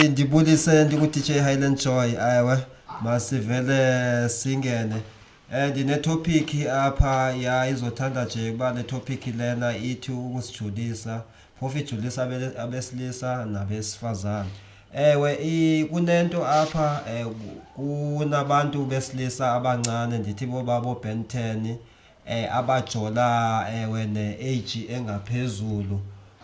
Ndibulise ndiku-DJ Highland Joy. Ewe, masivele singene. Ndine-topic apha ya izothanda nje ukuba le topic lena ithi ukusijulisa, phofu ijulisa abesilisa nabesifazane. Ewe, kunento apha, kunabantu besilisa abancane, ndithi boba bo-Ben 10, abajola, ewe, ne-age engaphezulu.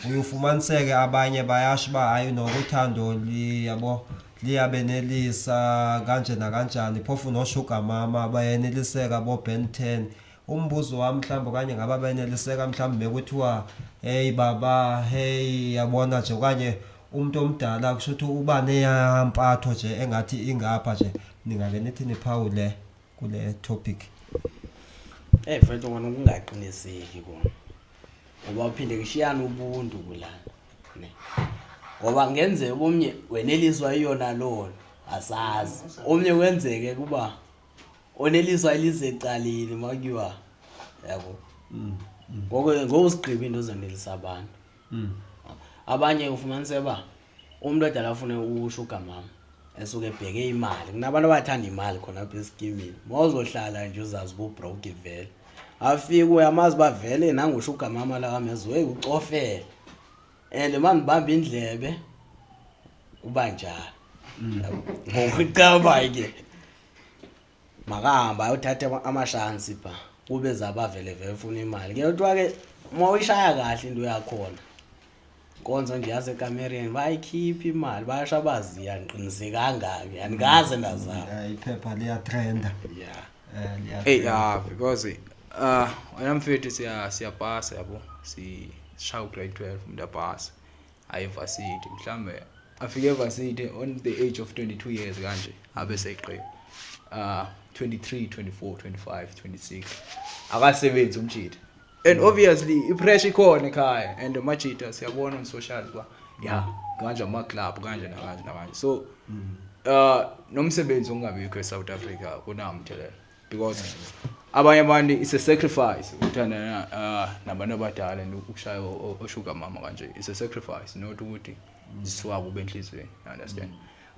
Uye ufumaniseke abanye bayasho uba hayi, nokuthando yabo liyabenelisa kanje nakanjani, phofu no-sugar mama bayeneliseka bo-Ben 10. Umbuzo wami mhlawumbe, okanye ngaba beneliseka mhlawumbe bekuthiwa hey baba, hey, yabona nje, okanye umuntu omdala kusho ukuthi uba neyampatho nje engathi ingapha nje. Ningake nithi niphawule kule topic. Mfethu, kona ukungaqiniseki kona, ngoba uphinde kushiyane ubuntu kulana ne, ngoba kungenzeka omnye weneliswa iyona lona, asazi, omnye kwenzeke kuba oneliswa elisecaleni makuyiwa, yabo. Ngoko ngoku sigqiba into zonelisa abantu. Abanye ufumaniseka uba umntu odala afune u-sugar mama esuke ebheke imali. Kunabantu abathanda imali khona apha esikimini. Mawuzohlala nje uzazi uba u-broke vele, afike uyamazi uba vele nangu-sugar mama lakamezo, heyi, ucofele and uma ndibamba indlebe kuba njalo. Ngokucaba ke makahamba ayothatha amashansi pha kube zaba vele vele ufuna imali ke. Kuthiwa ke uma uyishaya kahle into yakhona, inkonzo nje yasekamereni, bayayikhipha imali, bayasho abaziya. Andiqinisekanga-ke, andikaze ndazama. Iphepha liyatrenda. Hey, yeah, because wena mfethu, siyapasa, yabo, sishaya u-grade 12, umuntu apasa aye varsity, mhlambe afike evarsity on the age of 22 years kanje, abe seqe 23, 24, 25, 26, akasebenzi umjita, and obviously i-pressure ikhona ekhaya, and amajita siyabona on social ba yeah, kanje ama club kanje nakanje nakanje. So nomsebenzi ongabikho eSouth Africa kunamthelela, because abanye abantu it's a sacrifice ukuthandana nabantu abadala and ukushaya o-sugar mama kanje. It's a sacrifice, not ukuthi zisuka kube enhliziyweni, you understand?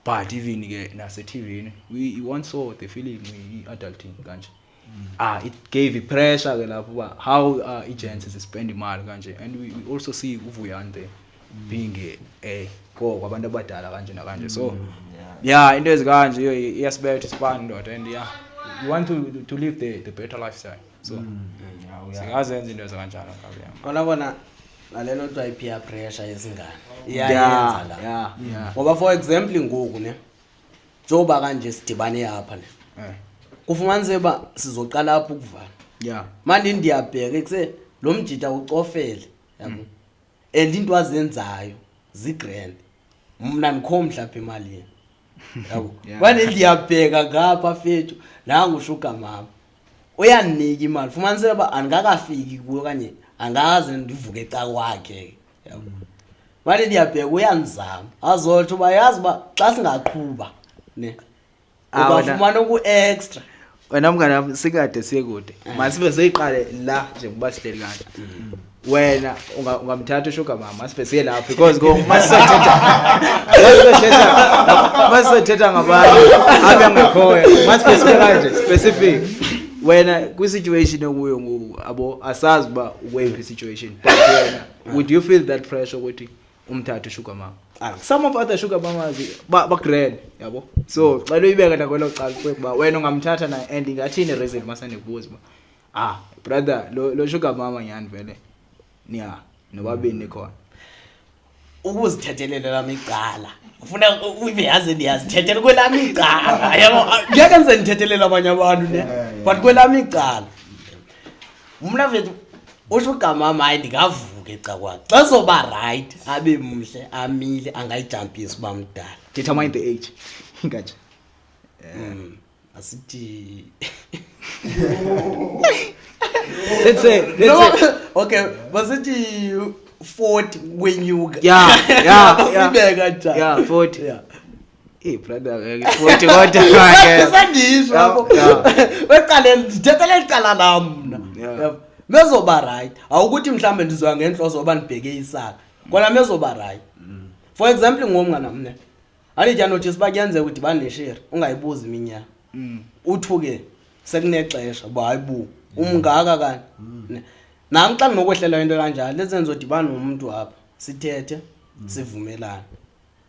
But even ke nase TV we once saw the film i-adulting kanje. It gave i-pressure ke lapho uba how i-gents spend imali kanje, and we also see uVuyani there being go kwabantu abadala kanje nakanje. So yeah, into ezikanje iyasibetha isipani, ndoda, and yeah, you want to live the better lifestyle, so singazenza into ezikanjalo ngabe, yeah. Kona kona nalelo kuthiwa i-peer pressure yezingane iyayenza la, ngoba for example ngoku ne, njengoba kanje sidibane apha ne, kufumaniseke uba sizoqala apha ukuvana. Manje ndiyabheka ekuse lo mjita ucofele, yabo, and into azenzayo zi-grand, mna ndikho mhlapha emalini, yabo. Manje ndiyabheka ngapha, fethu, nangu sugar mama uyandinika imali, fumaniseke uba andikakafiki kuyo okanye angaze ndivuke ecakwakhe, yabo. Manje ndiyabheka uyandizama, azotsho uba yazi uba xa singaqhuba ne, Ah, ungafumana oku-extra. Wena mngane wami, singade siye kude, masibe seyiqale la njengoba sihleli kanje. Wena ungamthatha u-sugar mama? Masibe siye lapho, because go masisethetha ngabantu abangekhoyo, masibe sibe kanje specific. Wena kwi-situation okuyo ngoku, abo asazi uba ukweyiphi situation, but wena would you feel that pressure ukuthi umthathe u-sugar mama? Ah. Some of other sugar mamas ba grand, yabo, so cela uyibeke nakwelo cala kuba wena ungamthatha na, and ingathini reason masandikubuza uba ah brother, lo sugar mama nyani vele niya nobabini nikhona? Ukuzithethelela lami icala ufuna uve, yazi ndiyazithethela kwelami icala, yabo, ngeke ndize ndithethelele abanye abantu ne, but kwelami icala mna vethu u-sugar mama, hayi, ndingavuka ecakwakhe xa zoba right, abe mhle, amile, angayijampisi uba mdala. Determine the age ngaje. Asithi Let's No, say okay, basithi 40 kwenyuka. Yeah. Sibeka njalo. Yeah, 40. Eh brother, ngeke 40 kodwa ke. Sandisho lapho. Wecaleni ndithethele icala lam mna. Yabo. Mezoba right. Awukuthi mhlambe ndizoya ngenhloso oba ndibheke isaka. Kona mezoba right. For example ngomngana mna. Andithi anothisa uba kuyenzeka udibane nesheri ungayibuzi iminyaka. Uthuke sekunexesha uba hayi bo umngaka kani. Nam xa ndinokwehlelwa into kanjalo let's say ndizodibana nomntu apha sithethe sivumelane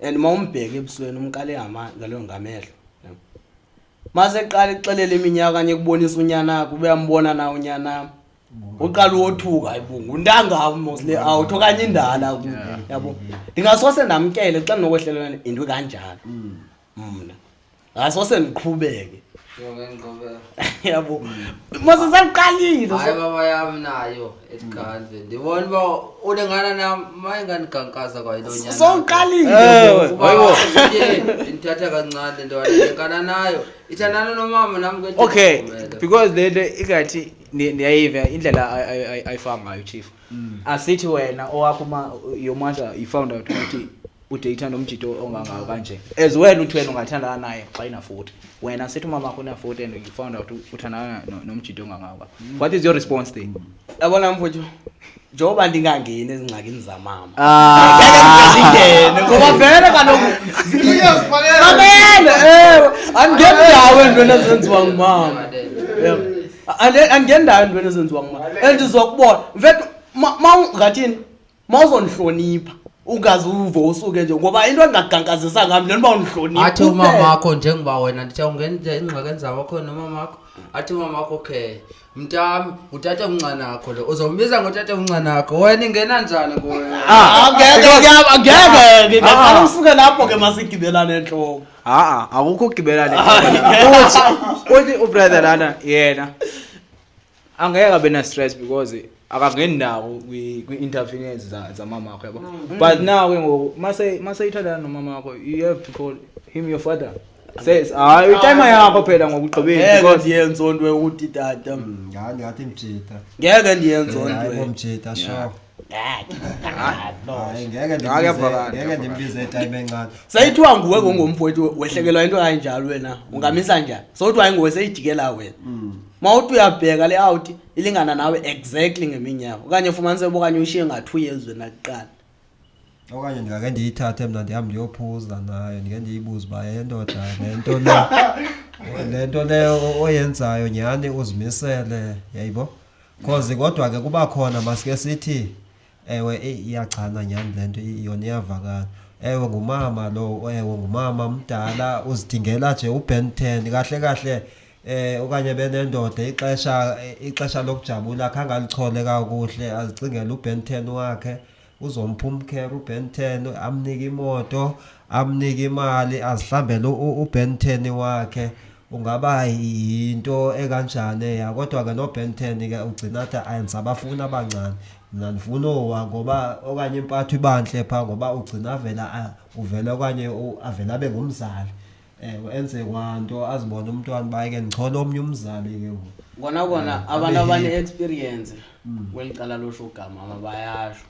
and uma umbheke ebusweni umqale ngalo ngamehlo. Maseqala ixelele iminyaka okanye kubonisa unyanakho ube uyambona na unyanam. Uqala uwothuka hayi bo nguntangam mos le out okanye indala ku yabo. Ndingasose ndamkele xa ndinokwehlelwa into kanjalo. Mna. Ngasose ndiqhubeke. Yabo. Mose saqalile. Hayi baba yami nayo esikhanze. Ndibona uba ulingana nam mayingandigankaza kwayilo nyana. Sowuqalile. Ewe, hayibo. Ndithatha kancane le nto lingana nayo. Ithandana nomama nam ke. Okay, because le nto ingathi ndiyayiva indlela ayifaka ngayo chief. Asithi wena owakho uma your mother you found out ukuthi udeyitha nomjito ongangayo kanje. As well uthi wena ungathandana naye xa ina 40. Wena sithi umama wakho una 40 and you found out uthandana nomjito ongangayo. What is your response then? Yabona mfowethu njengoba ndingangeni ezingxakini zamama. Ah. Ngeke ndingene ngoba vele kaloku mamele ewe andingeni ndawo entweni ezenziwa ngumama. Yebo. Andingeni ndawo entweni ezenziwa ngumama. And ndizokubona mfethu ma ungathini mawuzondihlonipha ungaze uve usuke nje ngoba into endingagankazisa ngam le nto uba undihlonipha. Athi umamakho njengoba wena ndithi awungeni ingxakini zamakho nomamakho athi umamakho okay mntami ngutata umncanakho lo uzombiza ngutata umncanakho wena ingena njani kuwe? Ah, ngeke ngeke ngingaqala usuke lapho ke masigibelane enhloko. Ha akukho ukugibelana. Uthi ubrother lana yena angeke abe na stress because akangeni ndawo kwi-interference zamama wakho yabo. But now ke ngoku mase ithandana nomama wakho you have to call him your father. Says hayi itime yakho phela ngokugqibeni Ngeke because ndiyenze onto ukuthi tata. Hayi ndingathi mjita. Ngeke ndiyenze Hayi onto. bomjita sure. Hayi ngeke Hayi, ndimbize kuyavakala, ngeke kuyavakala. ndimbize etime encane. Seyithiwa nguwe ngongomfowethu wehlekelwa into kanjalo wena ungamisa njani? Sowuthiwa ayinguwe seyijikela wena. Mawuthi uyabheka le out ilingana nawe exactly ngeminyaka okanye ufumanise uba okanye ushiye nga-2 years wena kuqala. Okanye ndingake ndiyithathe mna ndihambe ndiyophuza nayo ndike ndiyibuze uba ye ndoda le nto le le nto le oyenzayo nyhani uzimisele yayibo. Cause kodwa ke kuba khona masike sithi ewe iyachana nyhani le nto yona iyavakala. Ewe ngumama lo ewe ngumama mdala uzidingela nje uBen 10 kahle kahle okanye benendoda ixesha lokujabula khange alichole kakuhle azicingele uBen 10 wakhe uzompha umkhere uBen 10 amnike imoto amnike imali azihlambele uBen 10 wakhe ungaba yinto ekanjani ya kodwa ke noBen 10 ke ugcina athi ayisabafuna abancane mina ndifuna owa ngoba okanye impatho ibanhle pha ngoba ugcina avela uvela okanye avela abe ngumzali enze kwanto azibone umntwana bayeke ndichole omnye umzali ke ngoku. Kona kona abantu abane experience kweli cala loshuga mama bayasho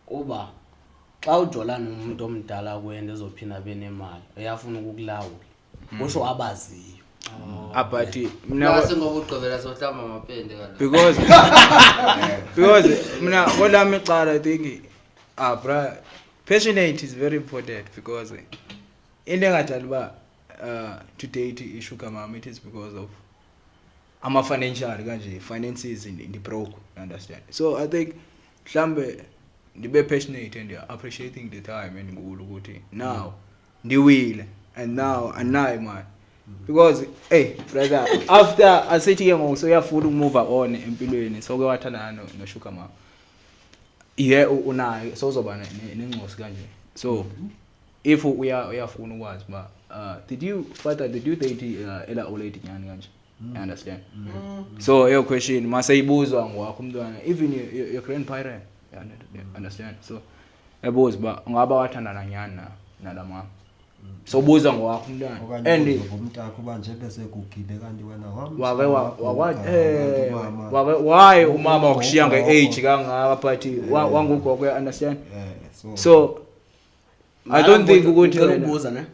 uba xa ujola nomuntu omdala kwento ezophinda abe nemali uyafuna ukukulawula kusho abaziyo. But mina Base ngokugqibela sohlamba amapende kaloku. Because mina kolami icala I think bra passionate is very important because into engadala uba to date i-sugar mama it is because of ama financial kanje finances in the broke you understand. So I think mhlambe ndibe passionate and appreciating the time and ngulu ukuthi now ndiwile and now anayo imali because hey brother after asithi ke ngoku soyafuna ukumove on empilweni soke wathandana no sugar mama ye unayo sozoba nengcosi kanje. So if uyafuna ukwazi ba did you father did you date ela old lady nyani kanje? You understand? So your question maseyibuzwa ngwakho umntwana even your grandparent you understand? So ebuza ba ungaba wathandana nyani nalama so buza ngwakho umntwana okanye and ubuze ngomntakho uba nje bese gugile kanti wena wake wake why umama wakushiya nge-age kangaka but wangugogo you understand? So I don't think ukuthi Ngicela wena- ukubuza ne?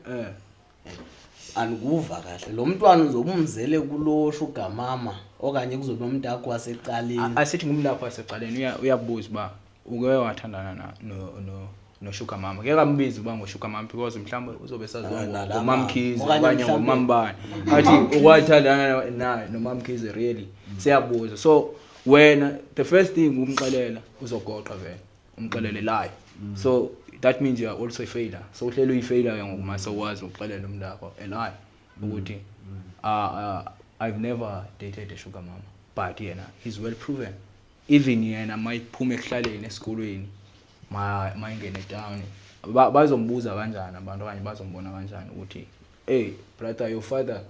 Andikuva kahle lo mntwana uzobe umzele kulo sugar mama okanye kuzobe umntakho wasecaleni? Asithi ngumntakho wasecaleni uyakubuza uba uke wathandana na no no no-sugar mama. Ngeke ambize uba ngo-sugar mama because mhlawumbe uzobe saziwa Ah, nalapha. ngomamkhize Okanye okanye mhlawumbe- ngomambani, athi ukwathandana naye nomamkhize, really siyabuza. So wena the first thing umxelela, uzogoqa vele umxelele lie. So that means you are also a failure. So uhleli uyi-failure ke ngoku mase ukwazi ukuxelela umntu wakho a lie ukuthi I've never dated a sugar mama, but yena he's well proven. Even yena mayiphuma ekuhlaleni esikolweni, mayingene town, bazombuza kanjani abantu okanye bazombona kanjani ukuthi, "Hey brother, your father"?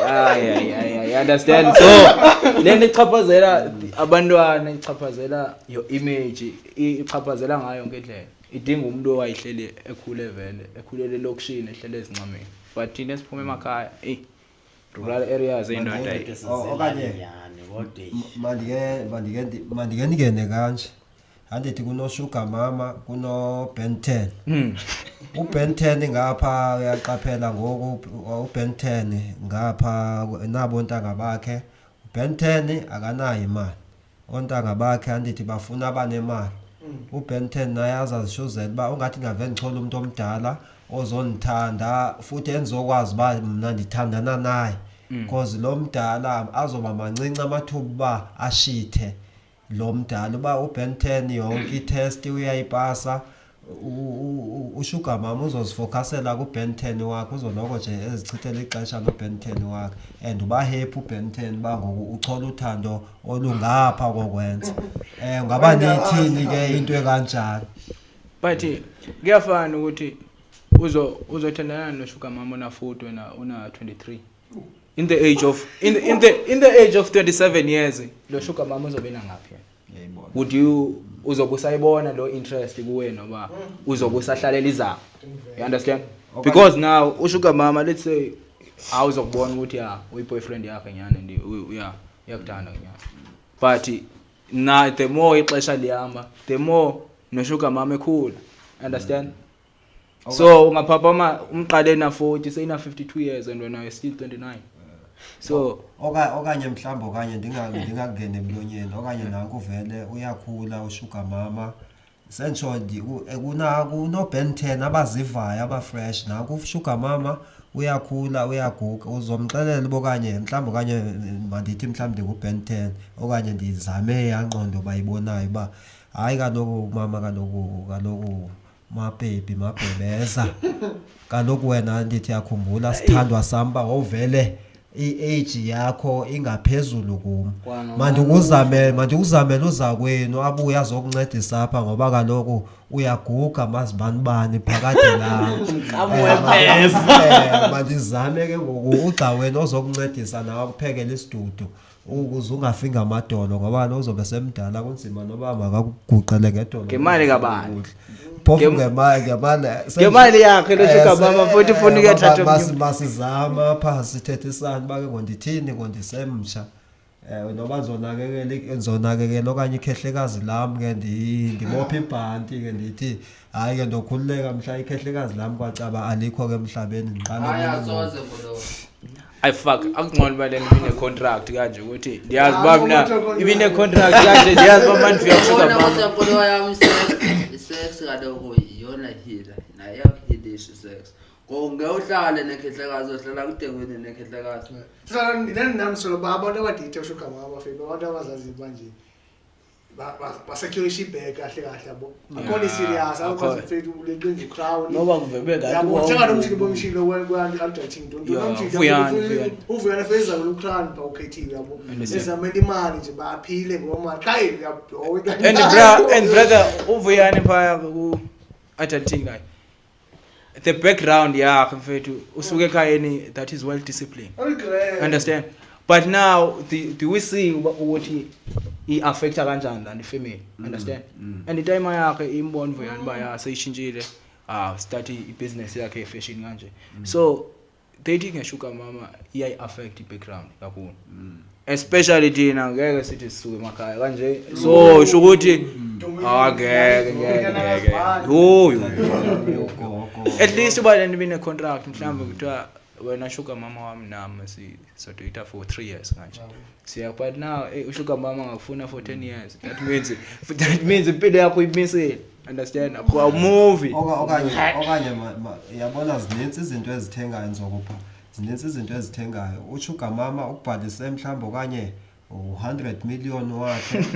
Ay ay ay ay, understand? So lento ichaphazela abantwana, ichaphazela your image, ichaphazela ngayo yonke indlela. Idinga umuntu owayihleli ekhule vele, ekhulele elokishini, ehlele ezincameni, but thina esiphuma emakhaya, ey, rural areas, indoda. Okanye- Nyani kodwa Mandike ndingene kanje, andithi kuno-sugar mama, kuno-Ben 10. U-Ben 10 ngapha uyaqaphela ngoku, u-Ben 10 ngapha nabo ontanga bakhe. U-Ben 10 akanayo imali, ontanga bakhe andithi bafuna abanemali. U-Ben 10 naye azazishuzela uba ungathi ngave ndichole umuntu omdala ozondithanda futhi endizokwazi uba mna ndithandana naye, cause lo mdala azoba mancinci amathuba uba ashithe lo mdala. Uba uBen 10 yonke i-test uyayipasa, u-sugar mama uzozifocusela kuBen 10 wakhe, uzoloko nje ezichithela ixesha noBen 10 wakhe and uba happy uBen 10 uba ngoku uchola uthando olungapha kokwenza. Ungaba niyithini ke into ekanjalo? But kuyafana ukuthi uzothandana no-sugar mama una 40, wena una 23, in the age of in the age of 27 years. Lo sugar mama uzobe nangaphi yena? Ngiyayibona. Would you, uzobe usayibona lo interest kuwe noba uzobe usahlalela izaba? You understand? Because now u-sugar mama, let's say awuzokubona ukuthi ya uyi-boyfriend yakhe nyani and uya uyakuthanda nyani, but na the more ixesha lihamba, the more no-sugar mama ekhula, understand? So ungaphaphama umqale na 40, seyina 52 years and wena you're still 29, so Okanye mhlawumbe, okanye ndingakungena emlonyeni, okanye nanku vele uyakhula u-sugar mama, sentsho kuno Ben 10 abazivayo aba-fresh. Nanku u-sugar mama uyakhula, uyaguga, uzomxelela uba okanye mhlawumbe, okanye mandithi mhlawumbi ndinguBen 10, okanye ndizame yangqondo bayibonayo uba hayi kaloku mama, kaloku mabhebi, mabhebeza, kaloku wena ndithi yakhumbula sithandwa sam uba wawuvele i-age yakho ingaphezulu kum. Mandikuzamele uza kwenu abuye azokuncedisa apha ngoba kaloku uyaguga mazibanibani phakade la. Mandizame ke ngoku ugxa wena ozokuncedisa nawe akuphekele isidudu ukuze ungafi ngamadolo, ngoba kaloku uzobe semdala, kunzima noba makakuguqele ngedolo. Ngemali kabani? Phofu ngemali Ngemali yakhe lo sugar mama, futhi ufuna ukuyathatha omunye umuntu. Masizama apha sithethisane uba ke ngondithini, ngondisemtsha noba ndizonakekela okanye ikhehlekazi lam ke, ndibophe ibhanti ke, ndithi hayi ke ndokhululeka mhla ikhehlekazi lam kwacaba alikho ke emhlabeni, ndiqale Hayi, omunye. asoze ngolo. Ayi fuck, akungcono uba le nto ibine-contract kanje ukuthi ndiyazi uba mna ibine-contract kanje, ndiyazi uba mandifika ku-sugar Ubona mama. ukuthi enkolo yami i-sex kaloku iyona healer, nayo iyakuhealisha i-sex. Ngoku ngeke uhlale nekhehlekazi, uhlala kude kwenu nekhehlekazi. Nami solo abantu abadite u-sugar mama bafike abantu abazaziyo uba nje basecurisha ibhek kahle kahle, yabo, akhona i-serious. Akho. Akho mfethu uleqinza i-crown. Noba kuvebe ngathi Yabo, wawubu- njengalo mjini bomshilo kwe-adulting. Yeah, Vuyani, Vuyani. Uvuyana fezamela u-crown pha ukhethiwe, yabo. Understand. Ezamela imali nje, baphile ngoba mali xa uyabhowa. And bra and brother uvuyani phaya ku adulting, like the background yakhe mfethu, usuke ekhayeni that is well disciplined, understand? But now do we see ukuthi i-affecta kanjani lana i-family, understand? And i-time yakhe imbona Vuyani uba ya seyishintshile, ah, start i-business yakhe ye-fashion kanje. So dating nge-sugar mama iyayi-affect i-background kakhulu, especially thina ngeke sithi sisuke emakhaya kanje, so sho ukuthi ah, ngeke ngeke ngeke, yo yo yo. Ugogo. At least uba lento ibine-contract, mhlawumbe kuthiwa wena sugar mama wami nami sodate for 3 years kanje siya, but now, eh, u-sugar mama ngakufuna for 10 years, that means impilo yakho imisile. Understand? Awumuvi. Okanye yabona, zinintsi izinto ezithengayo, ndizokupha, zinintsi izinto ezithengayo. Usugar mama ukubhalise mhlawumbi okanye u-100 million wakhe,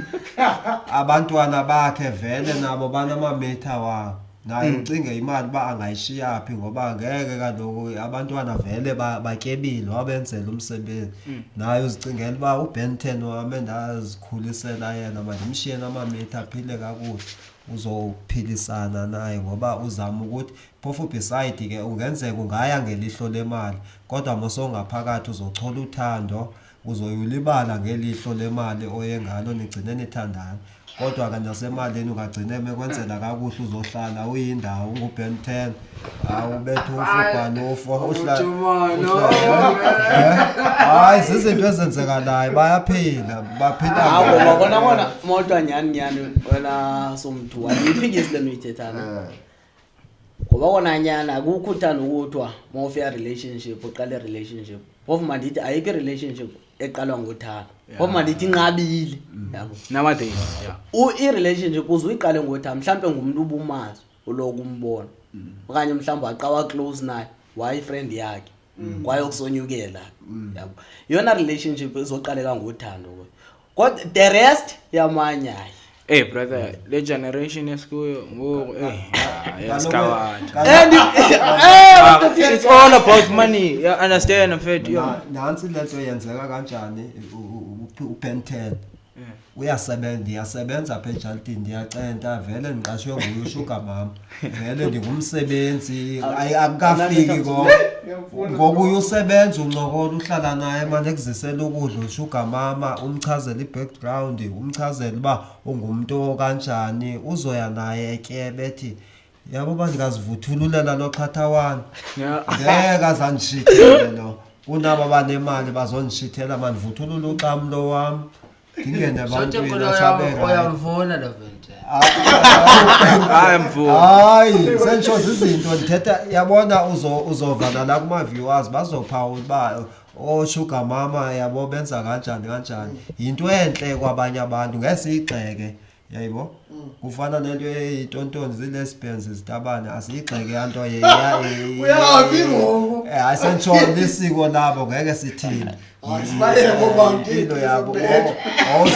abantwana bakhe vele nabo banamamitha wabo, naye ucinge imali uba angayishiya phi, ngoba ngeke kaloku abantwana vele batyebile, wabenzela umsebenzi. Naye uzicingela uba uBen 10 wam endazikhulisela yena mandimshiye namamitha, aphile kakuhle. Uzophilisana naye ngoba uzama ukuthi phofu beside ke ungenzeka ungaya ngelihlo lemali, kodwa mosongaphakathi uzochola uthando, uzoyulibala ngelihlo lemali oye ngalo, nigcine nithandana. Kodwa ke nasemalini ungagcine mekwenzela kakuhle, uzohlala uyindawo unguBen 10, awubethe ufubhanufo. Hayi, zizinto ezenzekalayo, bayaphila, baphila. Hawu, ngoba kona modwa nyhani nyhani wena somthu, andiyiphikisi le nto uyithethana, ngoba kona nyhani akukho uthanda ukuthiwa mawufika relationship, uqale relationship, phofu mandithi ayikho i-relationship eqalwa ngothando, phofu mandithi inqabile, yabo. Nowadays, yeah. I-relationship uze uyiqale ngothando, mhlawumbe ngumntu ubumazi, uloku umbona, okanye mhlawumbi waqawa close naye, wayi-friend yakhe, kwaye ukusonyukela, yabo, yona relationship izoqaleka ngothando ke, kodwa the rest yamanye hayi. Hey brother, le generation esikuyo ngoku, eh, yasikawatha. And It's all about money. You understand, mfethu? Yo. Nantsi le nto yenzeka kanjani, uBen 10 uyasebenza, ndiyasebenza apha ejaltini, ndiyacenta vele, ndiqashwe nguye usugar mama, vele ndingumsebenzi. Akukafiki ko ngoku uye usebenza, uncokola, uhlala naye mane ekuzisela ukudla usugar mama, umchazele i-background, umchazele uba ungumntu okanjani, uzoya naye etyebe, ethi yabo uba ndingazivuthululela lo xhathawana, ngeke azandishithele lo, kunabo abanemali bazondishithela, mandivuthulule uxam lo wam, ndingene ebantwini atshabe right. Uyamfuna lo vente. Hayi mfo. Hayi, senditsho zizinto ndithetha, yabona, uzova nala kuma-viewers bazophawula uba oosugar mama, yabo, benza kanjani kanjani. Yinto entle kwabanye abantu, ngeke siyigxeke, yayibo, kufana nento eyitontoni zii-lesbians, zitabane, asiyigxeke yanto. Uyaphi ngoku? Hayi, senditsho lisiko labo, ngeke sithini. Hayi, sibayeke ngoba Impilo yabo. Oh,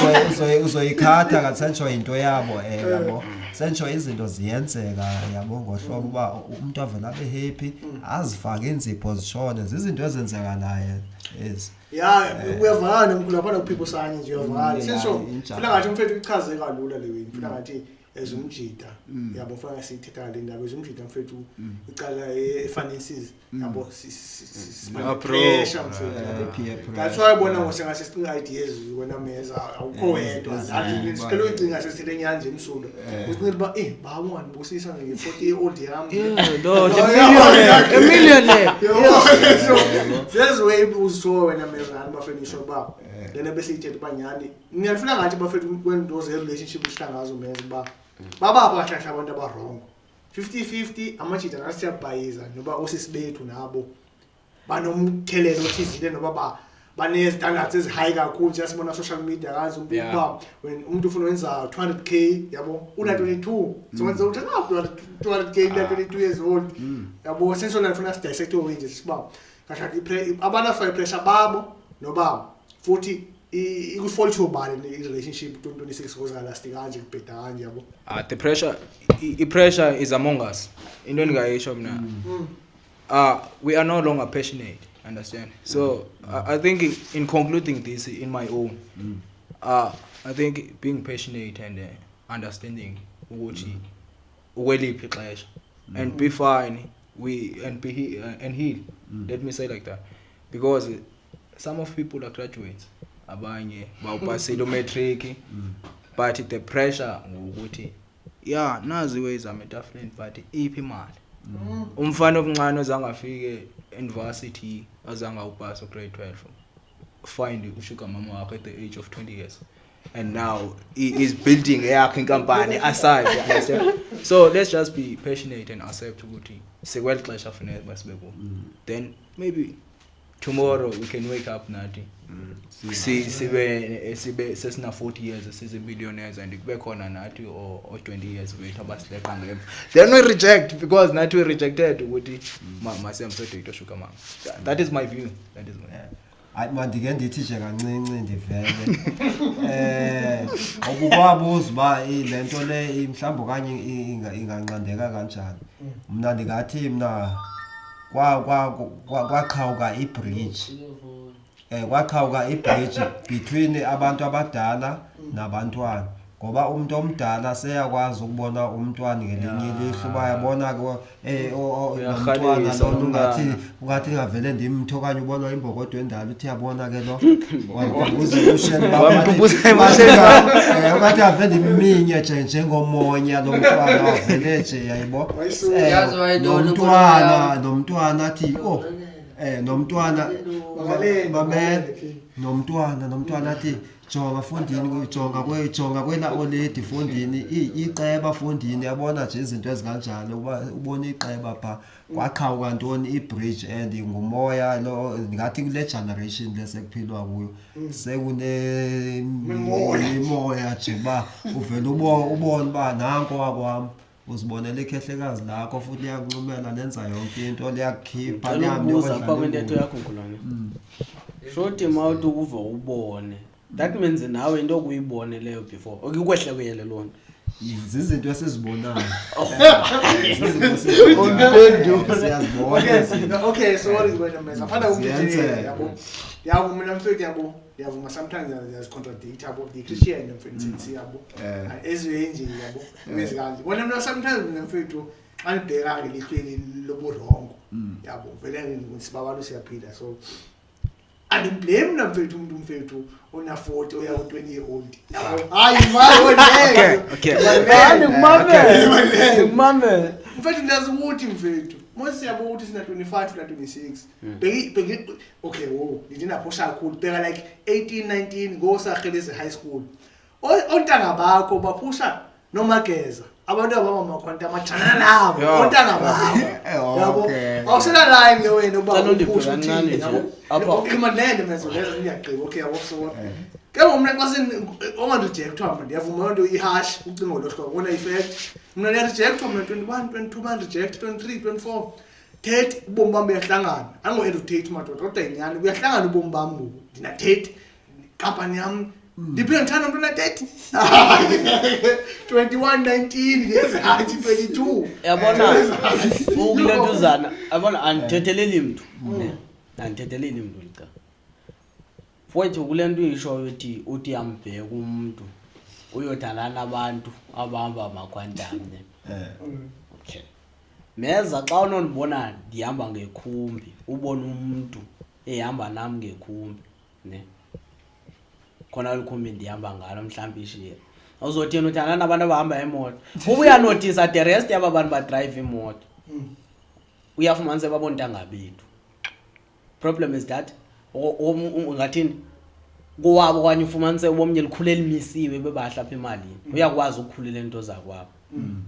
uzoyikhatha kanti senditsho yinto yabo, yabo, senditsho izinto ziyenzeka, yabo, ngohlobo uba umntu avele abe happy, azifake iinzipho zishone, zizinto ezenzekalayo ezi. Ya, uyavakala nemkhulu apha nokuphipha usanye nje, uyavakala. Sisho Injalo. funa ngathi umfethu uchaze kalula le wini, funa ngathi ezumjida, yabo, funa siyithetha ngale ndaba ezumjida mfethu, icala e-finances, yabo, Yeah, bro. pressure mfethu, yabo. Peer pressure. That's why ubona ngosengase sicinga ideas wena meza, awukho wedwa. Sicela uyicinga sesithethe nyanje emsulo, ucinga uba baba ungandibusisa nge-40 year old yam. Yeah, no, the millionaire, a millionaire. So zeziwe uzithiwa wena mezani bafethu, isho uba lena besiyithetha uba nyhani ngiyafuna ngathi bafethu kwento ze-relationship uhlala ngazo meza, uba babapha kahle kahle abantu abarongo 50-50, amajita nathi siyabhayiza, noba osisi bethu nabo banomthelelo othizile, noba bane-standards ezi-high kakhulu, siyasibona social media kazi umuntu uba when umuntu ufuna wenza 200K, yabo, una-22, so wenza uthi 200K una-22 years old, yabo. Sensona funa sidissect nje siba kahle kahle abantu afake pressure babo, noba futhi iku-fault yobani i-relationship 2026 kozingalasti kanje, kubheda kanje, yabo? Ah, the pressure, i-pressure is among us. Into endingayisho mna, we are no longer passionate, understand? So I think in concluding this in my own, I think being passionate and understanding ukuthi ukweliphi ixesha and be fine we and be and heal, let me say like that, because some of people are graduates, abanye bawupasile umatric, but the pressure ngokuthi ya nazi ways zami etafuleni, but iphi imali? Umfana omncane ozangafike university, azange awupasa grade 12, find usugar mama wakhe at the age of 20 years, and now he is building eyakhe inkampani aside, you understand? So let's just be passionate and accept ukuthi sekweli xesha funeka uba sibe kuwo, then maybe. Tomorrow we can wake up nathi sibe sesina 40 years, sizi-millionaires, and kube khona nathi o 20 years wethu abasileqa ngemva, then we reject because nathi we rejected ukuthi masihambe sodate sugar mama. That is my view, that is my Hayi, mandike ndithi nje kancinci ndivele okukwabuza uba le nto le mhlawumbi okanye inganqandeka kanjani. Mna ndingathi mna kwaqhawuka ibridge, kwaqhawuka ibridge between abantu abadala nabantwana, ngoba umuntu omdala seyakwazi ukubona umntwana ngelinye ilihlo uba yabona ke lo mntwana Uyarhalisa lona ungathi umntwana. Ungathi ngavele ndimthe okanye ubona imbokodo endala, uthi yabona ke lo wandikhumbuza ebusheni bam. Wamkhumbuza Ungathi ave ndimminye nje njengomonya lo mntwana wavele nje, yayibo. Wayisuka. Yazi wayintoni Nomntwana inkolo nomntwana athi oh nomntwana Makaleni, mamela makaleni. Nomntwana athi jonga fondini, jonga kwela oledi fondini, iqeba fondini, yabona nje izinto ezikanjalo, uba ubona iqeba pha kwaqhawuka ntoni ibridge, and ngumoya lo ndingathi kule generation lesekuphilwa kuyo sekune Imimoya. Imoya nje uba uvele ubone uba nanko wakwam, uzibonela ikhehlekazi lakho futhi liyakuncumela, lenza yonke into, liyakukhipha. Ngicela Lihambe ukubuza liyokudlala apha kwintetho ingubo. yakho, Nkulwane. Shothi mawuthi uve ubone, that means nawe into okuyibone leyo before okukwehle kuyele loo nto. Zizinto esizibonayo. Zizinto esizibonayo. Siyazibona Okay, izinto. okay, sorry wena meza. Ngaphandle Ziyenzeka. kokudelela, yabo. Ndiyavuma mina mfethu, yabo. Ndiyavuma, sometimes ndiyazicontradict, yabo. Ndiyi-Christian mfethu, sithi, yabo. Ezweni nje, yabo. Imezi kanje. Wena mina sometimes mina mfethu xa ndibheka ngelihlweni loburongo. Yabo, vele ngisibabalo siyaphila, so andimblame mna mfethu umuntu mfethu ona 40 oya ku 20 year old. Yabo. Hayi manje. Okay. Ndikumamele, ndikumamele. Mfethu, ndiyazi ukuthi mfethu mose siyabo ukuthi sina 25 na 26, bheki bheki, okay, wo ndithi naphosha kakhulu, bheka like 18 19 ngosaheleze high school. Ontanga bakho baphusha nomageza, abantu abangamakhwanta amathanana nabo. Ontanga bakho, yabo. Awusena line ke wena uba Cela undiphe uphusha kancane uthini, nje. yabo. Apha. Okay, mandlende mezo lezo, ngiyagqiba, okay, yabo. So ke ngoku mna xa ongarejectwa mna ndiyavuma loo nto iharsh, ucingo lo hlobo kona i-fact, mna ndiyarejectwa mna 21 22, bandireject 23 24 30, ubomi bam buyahlangana. Ango-edutate madoda, kodwa yinyani, buyahlangana ubomi bam ngoku. Ndina 30, kampani yam ndiphinde ndithanda umntu ona-30, 21 19 ngezantsi 22. Yabona ukulentuzana, yabona, andithetheleli mntu ne, andithetheleli mntu lica fowethu kule nto uyishoyo, uthi yambheka umntu uyothandana nabantu abahamba amakhwantam ne. Okay, meza, xa unondibona ndihamba ngekhumbi, ubone umntu ehamba nam ngekhumbi ne, khona likhumbi ndihamba ngalo mhlawumbi ishiye, awuzothini uthandana nabantu abahamba emoto? Uba uyanothisa the rest yaba bantu badrayiva imoto, uyafumaniseka babontanga bethu. Problem is that ungathini kowabo, okanye ufumaniseke ubomnye likhule limisiwe bebahle apha emalini, uyakwazi ukukhulela into zakwabo,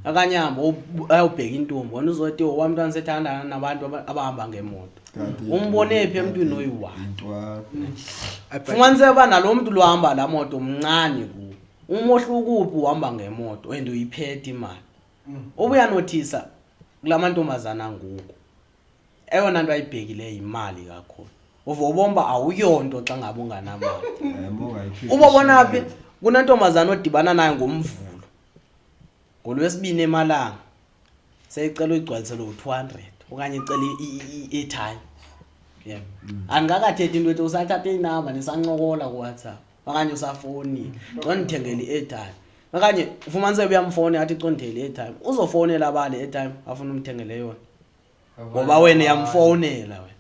okanye ahambe ayobheka intombi, wena uzothi owam mntwana sethandana nabantu abahamba ngemoto. Kanti Umbone phi emntwini oyi-one? Intwana. Fumaniseka uba nalo mntu lohamba laa moto mncane kuwo, umohluko uphi? Uhamba ngemoto and uyiphethe imali. Uba uyanothisa kulaa mantombazana ngoku, eyona nto ayibhekileyo yimali kakhulu. Uve ubona uba awuyonto xa ngabe unganamali. Mongayikhiphi Ubabona phi? ishilali. Kunentombazana odibana nayo ngoMvulo, ngoLwesibini emalanga seyicela uyigcwalisele u-200 okanye icela i-airtime, yebo. Andikakathethi into ethi usathathe inamba, nisancokola kuWhatsApp okanye usafowunile, condithengele i-airtime, okanye ufumaniseke uyamfowunela athi condithengele i-airtime, uzofowunela abale i-airtime afuna umthengele yona ngoba wena uyamfowunela wena,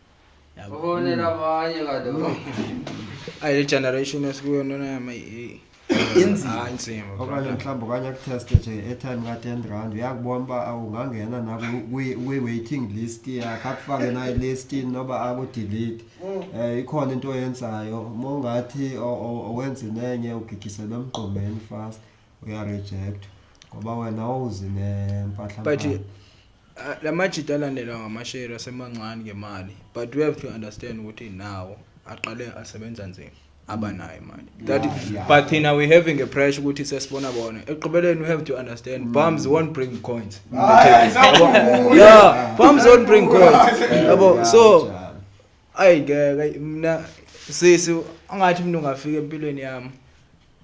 yabo. Ufonela abanye kaloku. Ayi, le generation esikuyo ntona yam Inzima. Hayi, inzima. Okanye mhlawumbi okanye akutheste nje i-airtime ka-10 rand, uyakubona uba ungangena nakwi-waiting list yakhe, akufake nayo elistini noba akudelete. Ikhona into oyenzayo uma ungathi owenze nenye ugigiselwe emgqomeni fast, uyarejectwa ngoba wena awuzi nempahla. But La majita alandelwa ngamashare asemancane ngemali, but we have to understand ukuthi nawo aqale asebenza nzima abanayo imali that. But thina we having a pressure ukuthi sesibona bona ekugqibeleni. We have to understand, bums won't bring coins. Yabo? Yeah, bums won't bring coins, yabo. So ayi, ngeke mina sisi, angathi mina ungafika empilweni yami,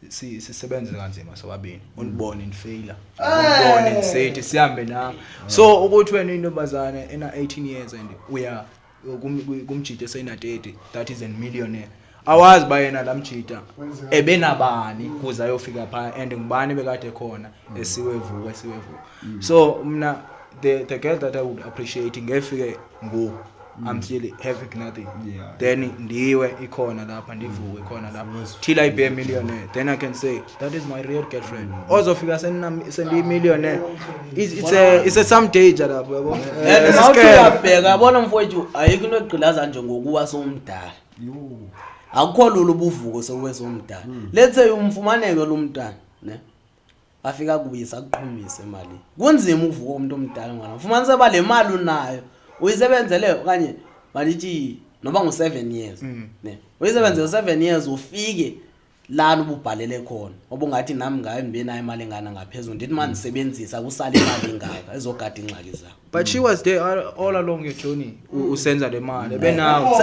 sisebenze kanzima sobabili, undibone ndifeyila, undibone ndisithi sihambe nami. So ukuthi wena intombazane ena 18 years and uya kumjita esena 30, that is a millionaire, awazi ba yena lamjita ebenabani kuze ayofika pha, and ngubani bekade khona esiwevuka esiwevuka. So mna the girl that I would appreciate ngefike ngoku, I'm still having nothing, then ndiwe ikhona lapha, ndivuke ikhona lapha till I be a millionaire, then I can say that is my real girlfriend. Ozofika sendiyi-millionaire, it's a some danger lapho, yabo. And mawuthi uyabheka, yabona mfowethu, ayikho into egqilaza njengokuwa somdala. Akukho lula ubuvuko sewube somdala. Let's say umfumaneke lo mntana ne, afika kubuyisa akuqhumise imali, kunzima ukuvuka umuntu omdala ngwana. Ufumanise ba le mali unayo uyisebenzele, okanye malithi noba ngu-7 years ne, uyisebenzele 7 years, ufike lana ububhalele khona, obungathi nami ngayo ndibe nayo imali engana ngaphezulu, ndithi uma ndisebenzisa kusale imali engaka ezogada iingxaki zakho. But she was there all along your journey, usenza le mali ebenawo.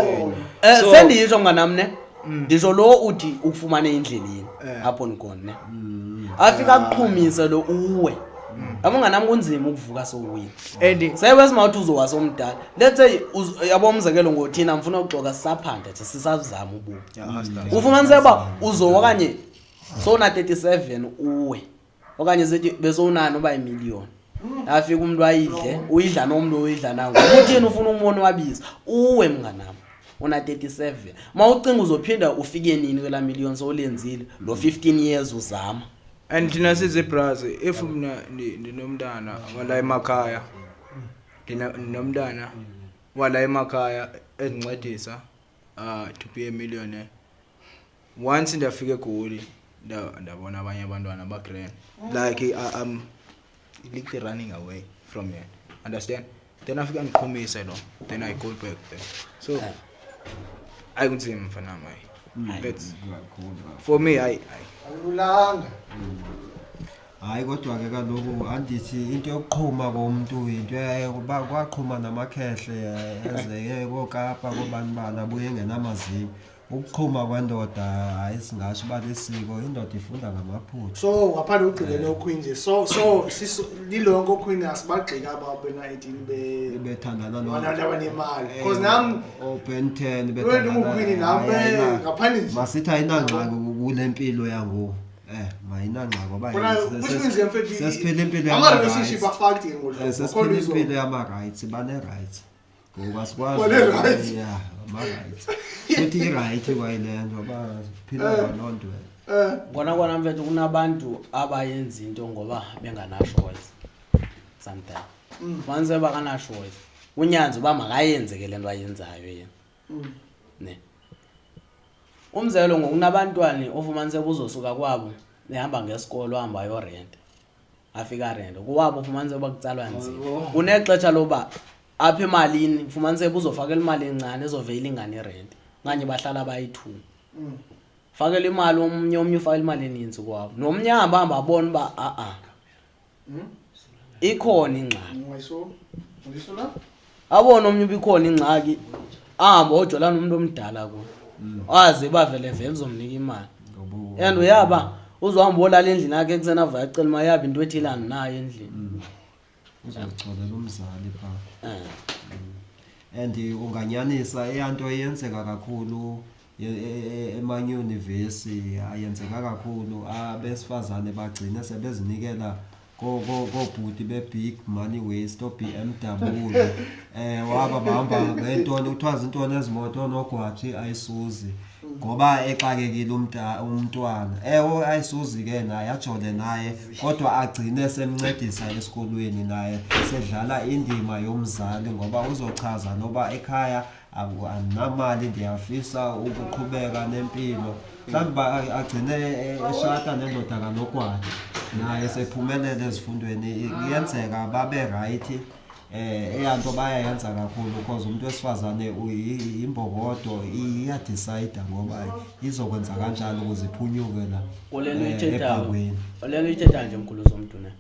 Sendisho mnganam ne, ndisho lo uthi ukufumane endleleni apho nikhona ne, afika akuqhumise lo uwe, yabo mnganam, kunzima ukuvuka sowuwile. And sewe simawuthi uzowa somdala, let's say yabo, umzekelo ngothina mfuna ukuxoka, sisaphanda nje, sisazama ububi. Yeah, hustlers. Ufumaniseka uba uzowa okanye sowuna 37 uwe, okanye sithi besowunani uba yimiliyoni, afika umuntu ayidle, uyidla nomntu uyidla nango, uthini ufuna umonwabisa uwe mnganam, una 37, ma ucinga uzophinda ufike nini kwelaa miliyoni sowulenzile lo 15 years uzama. And thina sizibrazi, if mna ndinomntana wala emakhaya, ndinomntana wala emakhaya endincedisa to be a millionaire, once ndafika eGoli, ndabona abanye abantwana bagrand, like I'm literally running away from here, understand? Then afika ndiqhumise lo, then I go back there. So ayikunzima mfanami, hayi, that's for me, ayi ayi. Akululanga. Hayi, kodwa ke kaloku andithi into yokuqhuma komntu into kwaqhuma namakhehle ezeke koKapa kobani bani abuye engenamazinyo. Ukuqhuma kwendoda, hayi, singasho uba lisiko, indoda ifunda ngamaphutha. So ngaphandle kokugcinela oQueen nje, so lilonke oQueen asibagxeki aba bena-18 be bethandana abantu abanemali, because nam o-Ben 10. Wena unguQueen nam, ngaphandle nje. Masithi ayinangxaki kule mpilo yangoku, mayinangxaki ngoba Kona which means ke mfethu sesiphila impilo ama-relationship yama-rights. afaked ke ngolu hlobo. Sesiphila Khona impilo yama-rights, bane-rights ngoku, asikwazi. Bane-rights? Ya, ama-rights futhi i-right kwayile nto baphila ngaloo nto. Kona kona mfethu, kunabantu abayenza into ngoba bengana-choice sometimes. Fumanise uba kana-choice, kunyanze uba makayenze ke le nto ayenzayo yena ne. Umzekelo, ngokunabantwana ofumanise kuzosuka kwabo behamba ngesikolo, ahamba ayorenta, afika arente kowabo, ufumanise uba kutsalwa nzima, kunexesha loba apha emalini, ufumanise uzofakela imali encane ezove ilingane irenti, okanye bahlala bayi-two, fakela imali omnye, omnye ufakela imali eninzi kwabo, nomnye ahamba hamba abone uba a-a ikhona ingxaki. Ungayiso ungayiso la. Abone omnye uba ikhona ingxaki, ahambe ojola nomntu omdala kuye, aze uba vele vele uzomnika imali. Ngoba And uyaba uzohamba olala endlini yakhe ekuseni, avuka acela imali yabo, into ethile andinayo endlini. Uzozicolela umzali phaa. And unganyanisa eyanto eyenzeka kakhulu emanyunivesi, ayenzeka kakhulu, abesifazane bagcine sebezinikela koobhuti be-big money waste, o-BMW, waba bahamba ngeentoni, kuthiwa zintoni ezimoto, oonogwaji, ayisuzi, ngoba exakekile umntwana. Ewe, ayisuzi ke naye ajole naye, kodwa agcine semncedisa esikolweni, naye sedlala indima yomzali, ngoba uzochaza noba ekhaya andinamali, ndiyafisa ukuqhubeka nempilo. Mhlawumbi agcine eshata nendoda kanogwaja, naye sephumelele ezifundweni. Kuyenzeka babe right. Eyanto bayayenza kakhulu because umuntu wesifazane uyimbokodo, iyadecide ngoba izokwenza kanjani ukuze iphunyuke la Kule nto uyithethayo, ebhakweni. Kule nto uyithethayo nje, mkhulu zomntu, ne,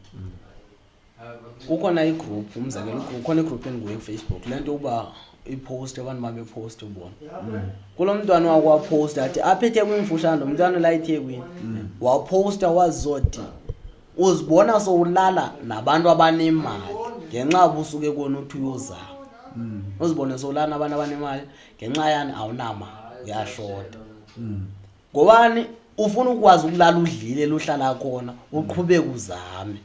kukhona igruphu, umzekelo, kukhona igruphu endikuyo kuFacebook, le nto uba ipost, abantu babepost ubona kulo mntwana wakwaposta athi apha eThekwini mfushane, lo mntwana la eThekwini waposta wazothi uzibona sowulala nabantu abanemali ngenxa busuke kona uthi uyozama, uzibone sowulala nabantu abanemali ngenxa yani awunamali, uyashoda. Ngobani ufuna ukwazi ukulala udlile luhlala khona, uqhubeke uzame.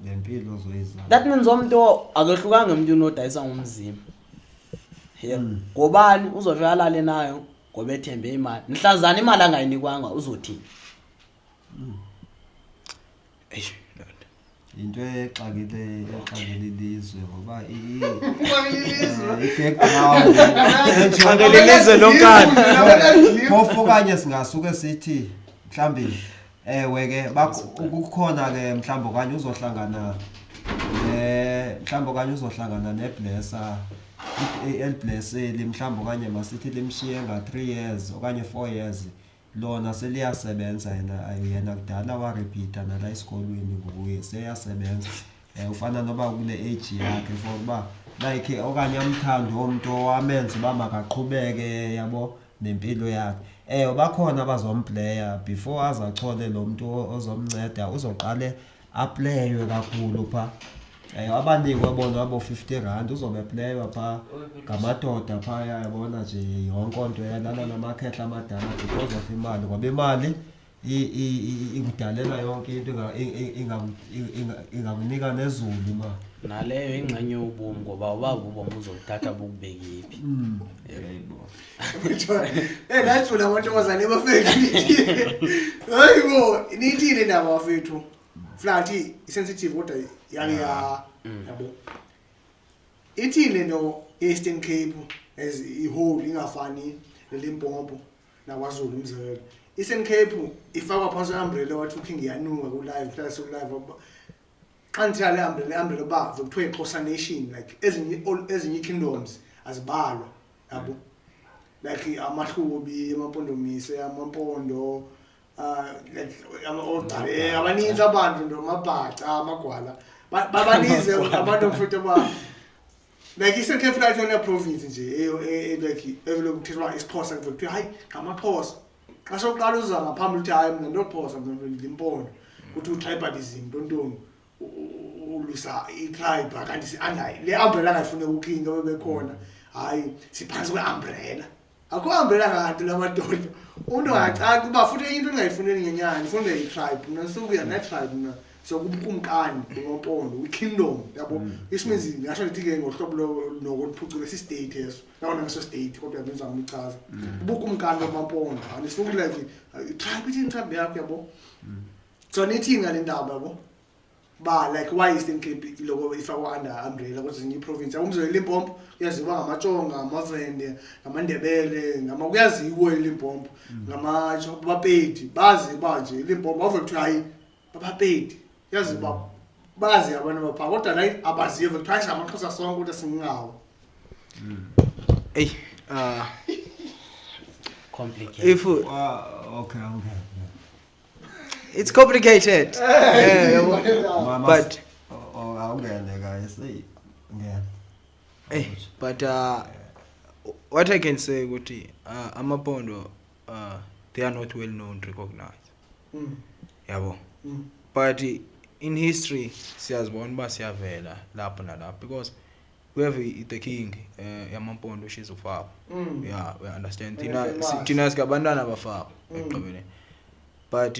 Lempilo ozoyizama. That means umuntu akehlukanga emntwini odayisa ngomzimba, yeah. Ngobani uzofika alale nayo ngoba ethembe imali, mhlazana imali angayinikwanga uzothini? Eish, ndoda. Into exakile ilizwe ngoba i-background. Xakile ilizwe lonkana. Phofu okanye singasuke sithi mhlambi ewe ke kukhona ke mhlambi okanye uzohlangana ne mhlambi okanye uzohlangana neblesser, eliblesseli mhlambi, okanye masithi limshiye nga-3 years okanye 4 years, lona seliyasebenza. Yena kudala warepeata nala esikolweni, nguye seyasebenza, ufana noba kule age yakhe for uba like okanye amthande umntu owamenza uba makaqhubeke, yabo, nempilo yakhe. Bakhona abazompleya before azachole lo mntu ozomnceda, uzoqale aplaywe kakhulu phaa, abanikwe bona abo 50 rand, uzobe playwa phaa ngamadoda phaya, yabona nje yonke nto, yalala namakhehla amadala because of imali, ngoba imali ikudalela yonke into, ingakunika nezulu imali. Naleyo ingxenye yobomi, ngoba uba ubomi uzobuthatha bukubekephi? Najula amantombazane bafethu. Hayi bo, nithini indaba bafethu? Flathi i-sensitive kodwa yake ya yabo. Ithini lento ye-Eastern Cape as i-whole ingafani neLimpopo naKwaZulu, umzekelo? Eastern Cape ifakwa phansi kwe-umbrella, wathi uKing iyanuka ku-live, hlala ku-live. Xa ndithetha le umbrella, le umbrella uba kuthiwa i-Xhosa nation, like ezinye ezinye ii-kingdoms azibalwa, yabo, like amaHlubi, amaMpondomise, amaMpondo, like oogcale, abaninzi abantu nto, amaBhaca, amagwala, babaninzi abantu mfuthu ba like i-Eastern Cape like yona province nje like evele kuthethwa isiXhosa, kuthiwa hayi ngamaXhosa. Xa soqala uza ngaphambili uthi hayi mna ndoXhosa, mna ndimpondo, kuthi u-tribalism ntontoni, ulwisa i-tribe, kanti si-under le umbrella angayifuneka uKing bebekhona, hayi siphantsi kwe-umbrella, akho umbrella kanti la madoda. Umntu angacaci uba futhi enye into engayifuneli ngenyani ifuna i-tribe. Mna ndisukuya ne-tribe mna, so kubukumkani bamaMpondo, kwi-kingdom, yabo. Which means ndingasho ndithi ke ngohlobo nokoluphucule si-state eso, nangona ngeso state kodwa ndizama uchaza ubukumkani bamaMpondo, andifuni like i-tribe, ithini i-tribe yakho, yabo. So nithini ngale ndaba, yabo, ba like why Eastern Cape iloko ifakwa under umbrella kwezinye iprovince? Umzekelo iLimpopo kuyaziwa ngamaTshonga, ngamaVende, ngamaNdebele, ngama kuyaziwa iLimpopo ngamatsho baPedi, bazi uba nje iLimpopo bave kuthiwa hayi babaPedi, yazi uba bazi abantu baphaa, kodwa la abaziyo kuthiwa hayi singamaXhosa sonke kodwa singawo. Ey, Complicated. If Okay. It's complicated. Yeah, yabo. But Oh, awungene guys. Hey, ngene. Hey, but what I can say ukuthi amaPondo they are not well known, recognized. Yabo. But in history siyazibona uba siyavela lapho nalapho because we have the king yamaMpondo, which is uFaku. Yeah, we understand. Thina thina singabantwana baFaku ekugqibeleni. But